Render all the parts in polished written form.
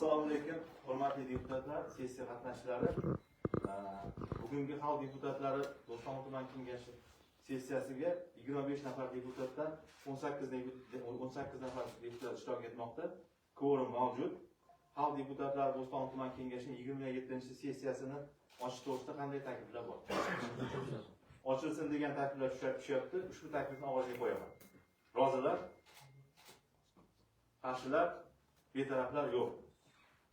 Assalomu alaykum, hurmatli deputatlar, sessiya qatnashchilari. Bugungi xalq deputatlari Bo'stonliq tuman kengashi sessiyasiga 25 nafar deputatdan 18 nafar deputat ishtirok etmoqda. Kvorum mavjud. Xalq deputatlari Bo'stonliq tuman kengashining 27-sessiyasini ochish to'g'risida qanday takliflar bor? Ochilsin degan takliflar tushyapti. Ushbu taklifni ovozga qo'yaman. Rozilar? Qarshilar? Betaraflar yo'q.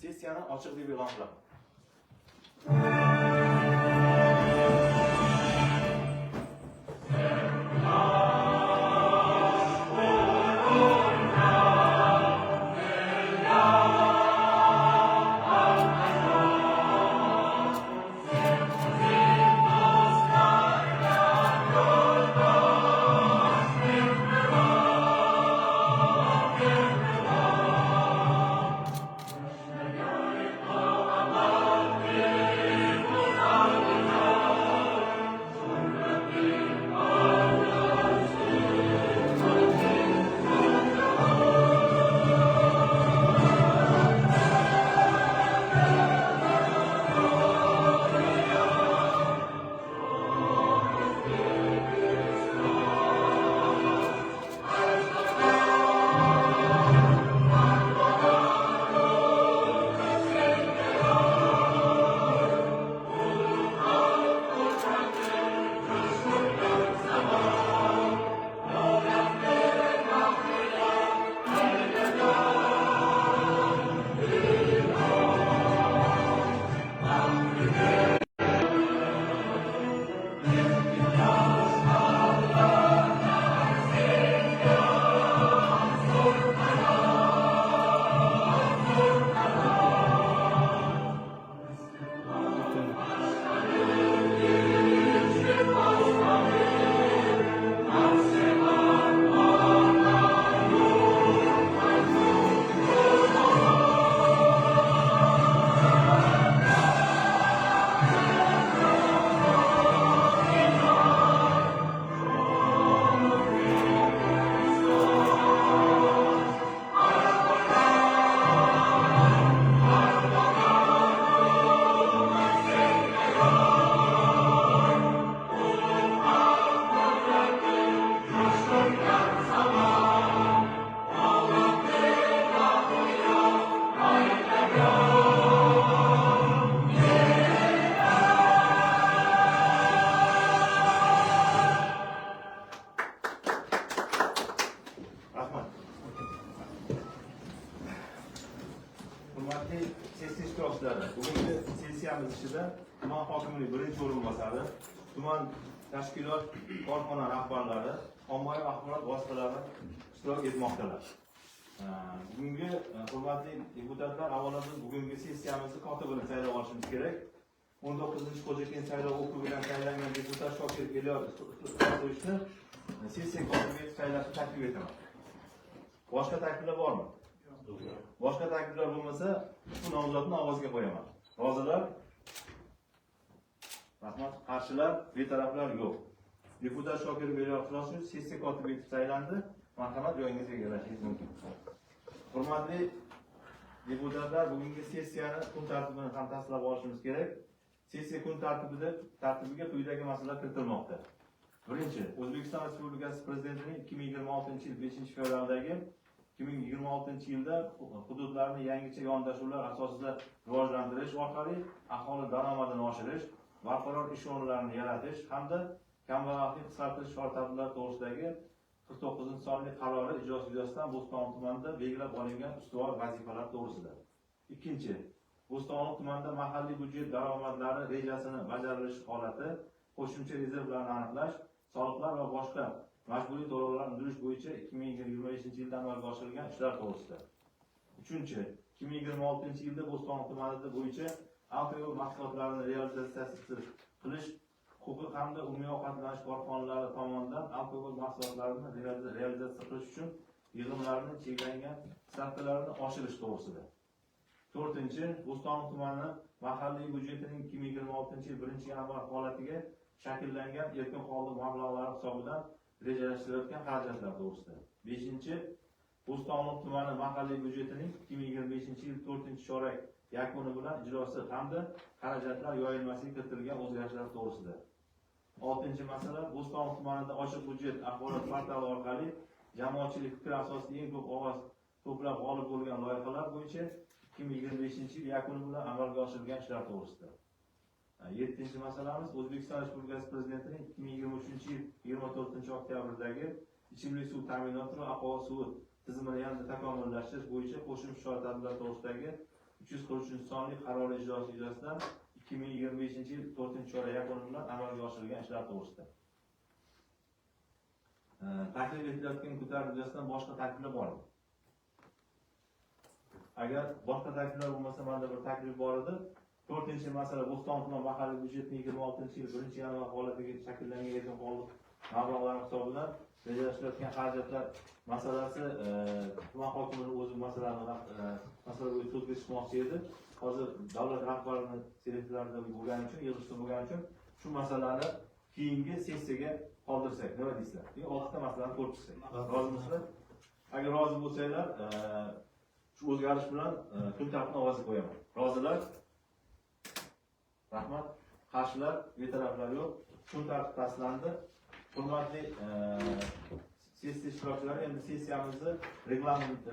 Sessiyani ochiq deb e'lon qilaman. Rahmat. Hurmatli sessiya ishtirokchilari, bugungi sessiyamiz ishida tuman hokimining birinchi o'rinbosari, tuman tashkilot korxona rahbarlari, ommaviy axborot vositalari ishtirok etmoqdalar. Bugungi hurmatli deputatlar, avvalo biz bugungi sessiyamizni kotibini saylab olishimiz kerak. 19-Xo'jakent saylov okrugidan saylangan deputat Shokir Elyor Ixlosovichni sessiya kotibi etib saylashni taklif etaman. Boshqa takliflar bormi? Boshqa takliflar bo'lmasa, ushbu nomzodni ovozga qo'yaman. Rozilar? Rahmat. Qarshilar, betaraflar yo'q. Deputat Shokir Elyor Ixlosovich sessiya kotibi etib saylandi. Marhamat, joyingizga egallashingiz mumkin. Hurmatli deputatlar, bugungi sessiyani kun tartibini ham tasdiqlab olishimiz kerak. Sessiya kun tartibiga quyidagi masalalar kiritilmoqda. Birinchi, O'zbekiston Respublikasi Prezidentining 2026-yil 5-fevraldagi 2026-yilda hududlarni yangicha yondashuvlar asosida rivojlantirish orqali aholi daromadini oshirish, barqaror ish o'rinlarini yaratish hamda kambag'allikni qisqartirish chora-tadbirlari to'g'risidagi 49-sonli qarori ijrosi yuzasidan Bo'stonliq tumanida belgilab olingan ustuvor vazifalar to'g'risida. Ikkinchi, Bo'stonliq tumanida mahalliy byudjet daromadlari rejasini bajarilish holati, qo'shimcha rezervlarni aniqlash, soliqlar va boshqa majburiy to'lovlar undirish bo'yicha 2025-yilda amalga oshirilgan ishlar to'g'risida. Uchinchi, 2026-yilda Bo'stonliq tumanida bo'yicha alkogol mahsulotlarini realizatsiya qilish huquqi hamda umumiy ovqatlanish korxonalari tomonidan alkogol mahsulotlarini realizatsiya qilish uchun yig'imlarni cheklangan stavkalarini oshirish to'g'risida. To'rtinchi, Bo'stonliq tumani mahalliy byudjetining 2026-yil 1-yanvar holatiga shakllangan erkin qoldiq mablag'lari hisobidan rejalashtirilayotgan xarajatlar to'g'risida. Beshinchi, Bo'stonliq tumani mahalliy byudjetining 2025-yil 4-chorak yakuni bilan ijrosi hamda xarajatlar yoyilmasiga kiritilgan o'zgarishlar to'g'risida. Oltinchi masala Bo'stonliq tumanida ochiq byudjet axborot portali orqali jamoatchilik fikri asosida eng ko'p ovoz to'plab g'olib bo'lgan loyihalar bo'yicha 2025-yil yakuni bilan amalga oshirilgan ishlar to'g'risida. Yettinchi masalamiz O'zbekiston Respublikasi Prezidentining 2023-yil 24-oktyabrdagi ichimlik suv ta'minoti va aqaba suvi tizimini yanada takomillashtirish bo'yicha qo'shimcha chora-tadbirlar to'g'risidagi 343-sonli qarori ijrosi yuzasidan 2025-yil 4-chorak yakuni bilan amalga oshirilgan ishlar to'g'risida. Taklif etilayotgan kun tartibi yuzasidan boshqa takliflar bormi? Agar boshqa takliflar bo'lmasa, menda bir taklif bor edi. To'rtinchi masala Bo'ston tuman mahalliy byudjetining 26-yil 1-yanvar holatiga shakllangan erkin qoldiq mablag'lari hisobidan rejalashtirilayotgan xarajatlar masalasi, tuman hokimini o'zi masalani masala bo'yicha so'zga chiqmoqchi edi. Hozir davlat rahbarini selektorlarida bo'lgani uchun, yig'ilishda bo'lgani uchun shu masalani keyingi sessiyaga qoldirsak, nima deysizlar? Keyin oltita masalani ko'rib chiqsak. Rozimisizlar? Agar rozi bo'lsanglar, shu o'zgarish bilan kun tartibini ovozga qo'yaman. Rozilar? Rahmat. Qarshilar, betaraflar yo'q. Kun tartibi tasdiqlandi. Hurmatli sessiya ishtirokchilari, endi sessiyamizni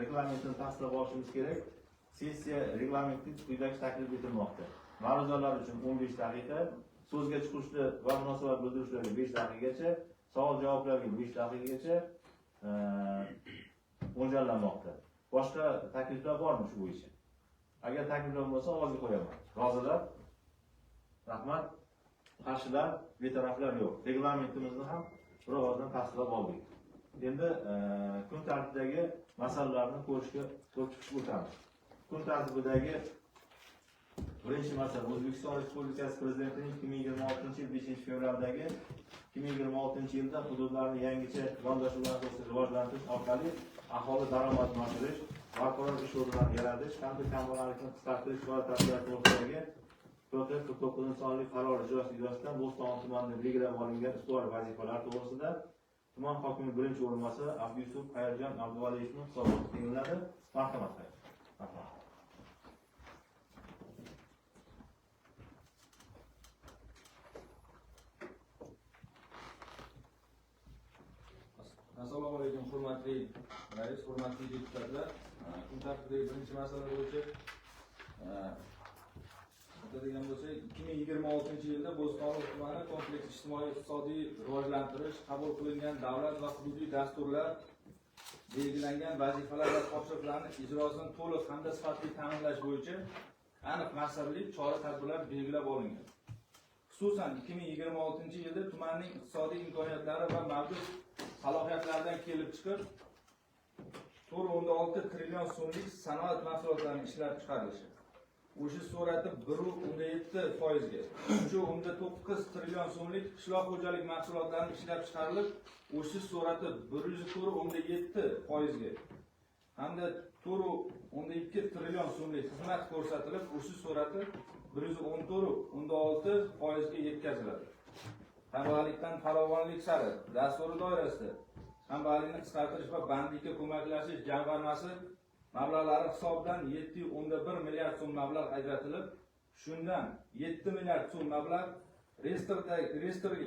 reglamentini tasdiqlab olishimiz kerak. Sessiya reglamenti quyidagi taklif etilmoqda. Ma'ruzalar uchun 15 daqiqa, so'zga chiqishlar va munosabat bildirishlarga 5 daqiqagacha, savol-javoblarga 5 daqiqagacha mo'ljallanmoqda. Boshqa takliflar bormi shu bo'yicha? Agar takliflar bo'lsa, ovozga qo'yaman. Rozilar? Rahmat. Qarshilar, betaraflar yo'q. Reglamentimizni ham bir ovozdan tasdiqlab oldik. Endi kun tartibidagi masalalarni ko'rib chiqishga o'tamiz. Kun tartibidagi birinchi masala O'zbekiston Respublikasi Prezidentining 2026-yil 5-fevraldagi 2026-yilda hududlarni yangicha yondashuvlar asosida rivojlantirish orqali aholi daromadini oshirish, barqaror ish o'rinlarini yaratish hamda kambag'allikni qisqartirish chora-tadbirlari to'g'risidagi PQ 49 sonli qaror ijrosi yuzasidan Bo'ston tumanida belgilab olingan ustuvor vazifalar to'g'risida tuman hokimi birinchi o'rinbosari Abduyusuf Xayrijon Abduvaliyevning hisoboti tinglanadi. Marhamat. Rahmat. Assalomu alaykum, hurmatli rais, hurmatli deputatlar. Kun tartibidagi birinchi masala bo'yicha aytadigan bo'lsak, 2026-yilda Bo'stonliq tumani kompleks ijtimoiy iqtisodiy rivojlantirish qabul qilingan davlat va hududiy dasturlar, belgilangan vazifalar va topshiriqlarni ijrosini to'liq hamda sifatli ta'minlash bo'yicha aniq maqsadli chora-tadbirlar belgilab olingan. Xususan, 2026-yilda tumanning iqtisodiy imkoniyatlari va mavjud salohiyatlaridan kelib chiqib 4,6 trillion so'mlik sanoat mahsulotlarini ishlab chiqarilishi, o'sish sur'ati 1,7%ga, 3,9 trillion so'mlik qishloq xo'jalik mahsulotlarini ishlab chiqarilib, o'sish sur'ati 104,7%ga hamda 4,2 trillion so'mlik xizmat ko'rsatilib, o'sish sur'ati 114,6%ga yetkaziladi. Kambag'allikdan farovonlik sari dasturi doirasida kambag'allikni qisqartirish va bandlikka ko'maklashish jamg'armasi mablag'lari hisobidan 7,1 milliard so'm mablag' ajratilib, shundan 7 milliard so'm mablag' reyestrga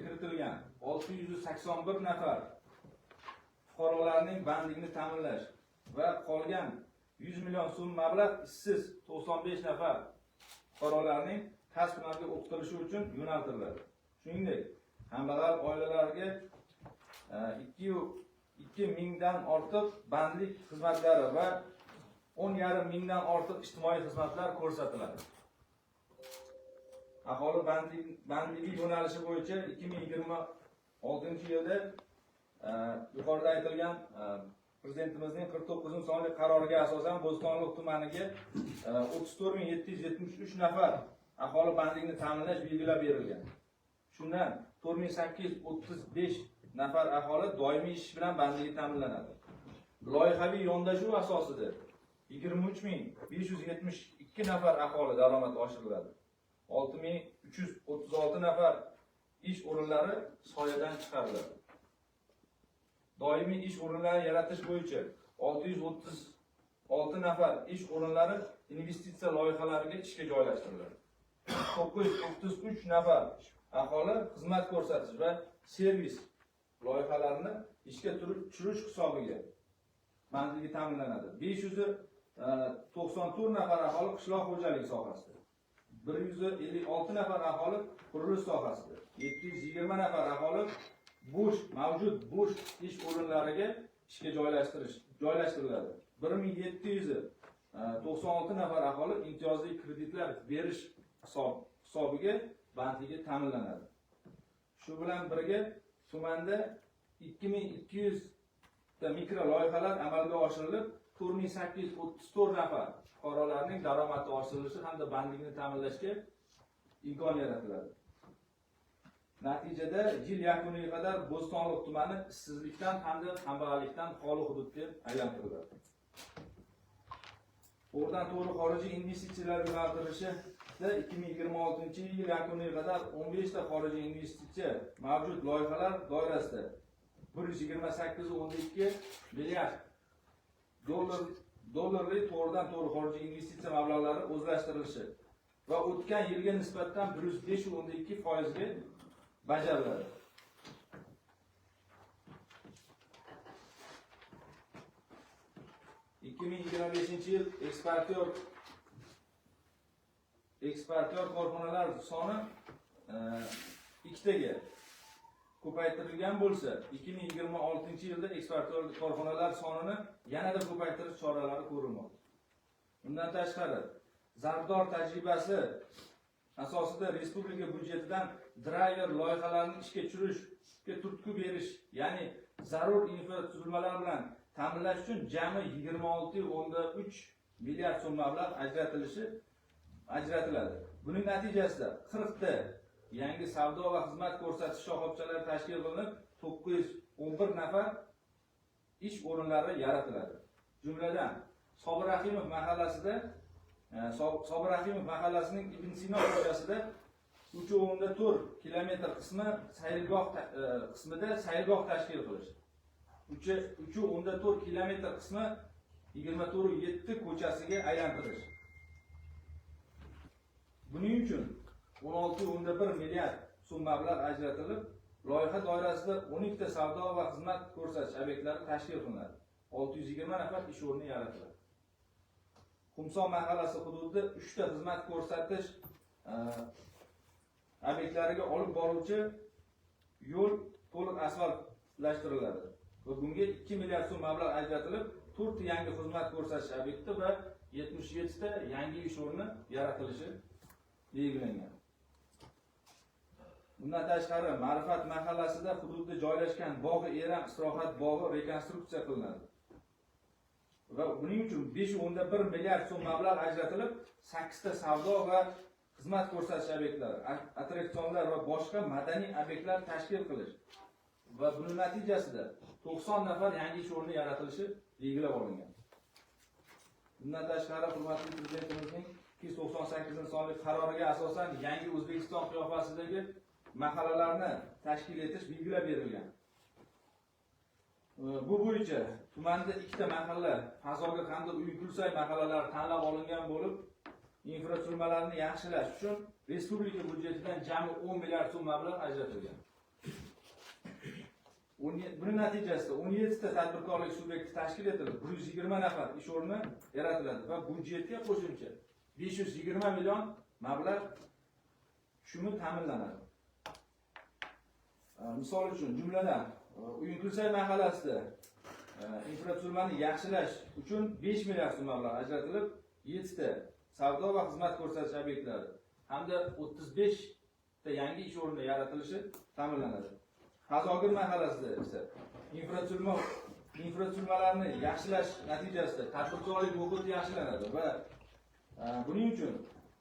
kiritilgan 681 nafar fuqarolarning bandligini ta'minlash va qolgan 100 million so'm mablag' ishsiz 95 nafar fuqarolarning kasb hunarga o'qitilishi uchun yo'naltiriladi. Shuningdek, kambag'al oilalarga 2 mingdan ortiq bandlik xizmatlari va 10,5 mingdan ortiq ijtimoiy xizmatlar ko'rsatiladi. Aholi bandligi yo'nalishi bo'yicha 2026-yilda yuqorida aytilgan Prezidentimizning 49-sonli qaroriga asosan Bo'stonliq tumaniga 34773 nafar aholi bandligini ta'minlash belgilab berilgan. Shundan 4835 nafar aholi doimiy ish bilan bandligi ta'minlanadi. Loyihaviy yondashuv asosida 23572 nafar aholi daromad oshiriladi. 6336 nafar ish o'rinlari soyadan chiqariladi. Doimiy ish o'rinlari yaratish bo'yicha 636 nafar ish o'rinlari investitsiya loyihalariga ishga joylashtiriladi. 933 nafar aholi xizmat ko'rsatish va servis loyihalarini ishga tushirish hisobiga bandligi ta'minlanadi. 594 nafar aholi qishloq xo'jaligi sohasida, 156 nafar aholi qurilish sohasida, 720 nafar aholi mavjud bo'sh ish o'rinlariga ishga joylashtiriladi. 1796 nafar aholi imtiyozli kreditlar berish hisobiga bandligi ta'minlanadi. Shu bilan birga tumanda 2200 ta mikro loyihalar amalga oshirilib, 4834 nafar fuqarolarning daromadi oshirilishi hamda bandligini ta'minlashga imkon yaratiladi. Natijada yil yakuniga qadar Bo'stonliq tumani ishsizlikdan hamda kambag'allikdan xoli hududga aylantiriladi. To'g'ridan to'g'ri xorijiy investitsiyalar yo'naltirilishida 2026 yil yakuniga qadar 15 ta xorijiy investitsiya mavjud loyihalar doirasida 128,2 milliard dollarlik to'g'ridan to'g'ri xorijiy investitsiya mablag'lari o'zlashtirilishi va o'tgan yilga nisbatan 105,2% ga bajariladi. 2025 yil eksportyor korxonalar soni ikkitaga ko'paytirilgan bo'lsa, 2026 yilda eksportyor korxonalar sonini yanada ko'paytirish choralari ko'rilmoqda. Bundan tashqari, Zarbdor tajribasi asosida respublika byudjetidan drayver loyihalarni ishga tushirishga turtki berish, ya'ni zarur infratuzilmalar bilan ta'minlash uchun jami 26,3 milliard so'm mablag' ajratiladi. Buning natijasida 40 ta yangi savdo va xizmat ko'rsatish shoxobchalari tashkil qilinib, 911 nafar ish o'rinlari yaratiladi. Jumladan, Sobir Rahimov mahallasida Sobir Rahimov mahallasining Ibn Sino ko'chasida 3,4 kilometr qismi saylgoh qismida saylgoh tashkil qilish. 3,4 kilometr qismi 24,7 ko'chasiga aylantirish. Buning uchun 16,1 milliard so'm mablag' ajratilib, loyiha doirasida 12 ta savdo va xizmat ko'rsatish obyektlari tashkil qilinadi. 620 nafar ish o'rni yaratiladi. Xumson mahallasi hududida 3 ta xizmat ko'rsatish obyektlariga olib boruvchi yo'l to'liq asfaltlashtiriladi va bunga 2 milliard so'm mablag' ajratilib, 4 ta yangi xizmat ko'rsatish obyekti va 77 ta yangi ish o'rni yaratilishi belgilangan. Bundan tashqari, Ma'rifat mahallasida hududda joylashgan Bog'i Eram istirohat bog'i rekonstruksiya qilinadi. Va buning uchun 5,1 milliard so'm mablag' ajratilib, 8 ta savdo va xizmat ko'rsatish obyektlari, attraksionlar va boshqa madaniy obyektlar tashkil qilish va buning natijasida 90 nafar yangi ish o'rni yaratilishi belgilab olingan. Bundan tashqari, hurmatli Prezidentimizning 298 sonli qaroriga asosan yangi O'zbekiston qiyofasidagi mahallalarni tashkil etish belgilab berilgan. Bu bo'yicha tumanda ikkita mahalla, Fazogir hamda Uykulsay mahallalari tanlab olingan bo'lib, infratuzilmalarni yaxshilash uchun respublika byudjetidan jami 10 milliard so'm mablag' ajratilgan. Buning natijasida 17 ta tadbirkorlik subyekti tashkil etilib, 120 nafar ish o'rni yaratiladi va byudjetga qo'shimcha 520 million mablag' tushumi ta'minlanadi. Misol uchun, jumladan, Uyunkulsay mahallasida infratuzilmani yaxshilash uchun 5 milliard so'm mablag' ajratilib, 7 ta savdo va xizmat ko'rsatish obyektlari hamda 35 ta yangi ish o'rni yaratilishi ta'minlanadi. Fazogir mahallasida esa infratuzilmalarni yaxshilash natijasida tadbirkorlik muhiti yaxshilanadi va buning uchun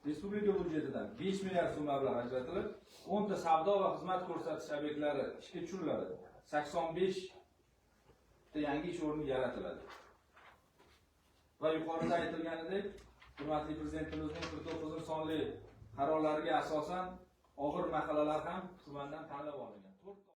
respublika byudjetidan 5 milliard so'm mablag' ajratilib, 10 ta savdo va xizmat ko'rsatish obyektlari ishga tushiriladi. 85 ta yangi ish o'rni yaratiladi. Va yuqorida aytilganidek, hurmatli Prezidentimizning 49 sonli qarorlariga asosan og'ir mahallalar ham tumandan tanlab olingan.